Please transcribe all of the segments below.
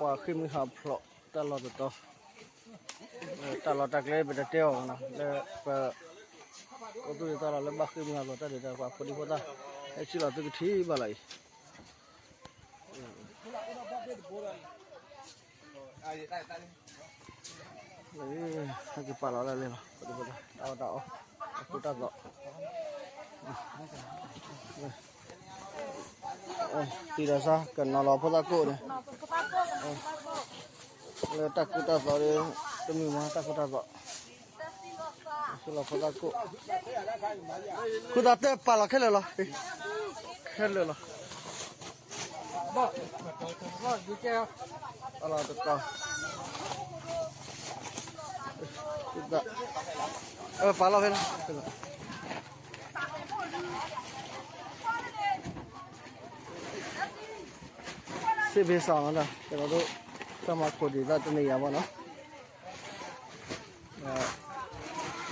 ပှၤဃ့ၢ်မှံဟးဖျိးတၢ်လီၢ်တတီၤ, တၢ်လီၢ်တၢ်ကျဲပတတဲအီၤနီၤ, လၢပ အိၣ်သူၣ်တၢ်လီၢ်လၢဘၣ်ဃ့ၢ်မှံဟးဖျိးတၢ်ဒုးတၢ်ယၤ ပှၤဖိဒံဖိသၣ် ဟဲဆံလီၤသုကထံၣ်ဘၣ်လီၤအံၤ, ဟဲက့ၤပာ်လီၤဒၣ်လဲာ်လီၤ ပဒံဖိသၣ် တၢ်အီၣ်တၢ်အီ တၢ်ခိတၢ်သွီ သံဒီးစါ ကနီၤလီၤဖိသၣ်ကိၣ်န့ၣ်, လၢတၢ်ခိတၢ်သွီဒီး တမ့ၢ်မ့ၢ်တၢ်ခိတၢ်သွီ, ဆူလီၤဖိသၣ်ကိၣ်, ခိသးတဲပာ်လီၤခဲလၢာ်လီၤ, ခဲလၢာ်လီၤ, အလီၤတတီၤ, ပာ်လီၤဖဲလီၤ စစ်ဘေးရှောင် ကျွန်တော်တို့ တပ်မ ကိုယ်ဒေသ တစ်နေရာပေါ့နော်.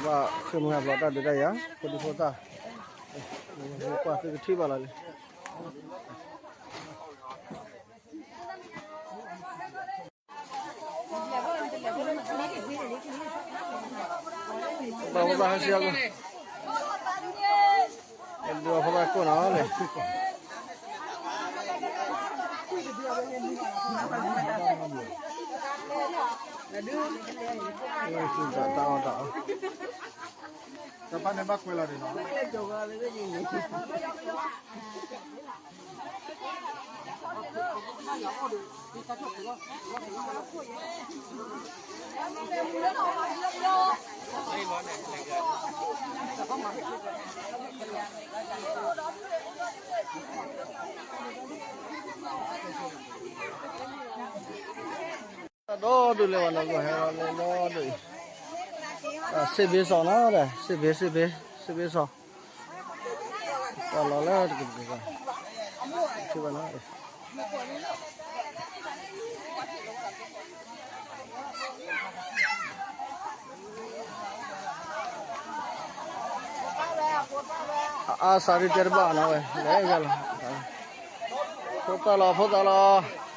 ဘၣ်ဃ့ၢ်မှံဟးဖျိးတၢ်ဒုးတၢ်ယၤ ဖိဒံဖိသၣ် ကွၢ်သုကထံၣ်ဘၣ်လီၤလံ ဘၣ်ဝဲဘၣ်ဟဲဆံအါကီၢ် ဒုးအီၤဖိသၣ်ကိၣ်နီၤန့ၣ် တၢ်အီၣ်တၢ်အီ တၢ်ဖးန့ၣ်ဘၣ်ကွဲးလီၤန့ၣ်နီၤ ဒီဒုးလဲၤဝဲနီၢ်ကီၢ်ဟဲလီၤလဲၤဒီဒုးအံၤ စစ်ဘေးရှောင်နီၤ စစ်ဘ့ စစ်ဘ့ စစ်ဘ့ စစ်ဘ့ရှောင် တၢ်လီၤလၢတကတက ထံၣ်ဘၣ်နီၤ အါစးဒုးတဲတဘၣ်နီၤဝဲ လဲၤယၤလီၤ ဖိသၣ်လီၤ ဖိသၣ်လီၤ မ့ၢ်လီၤ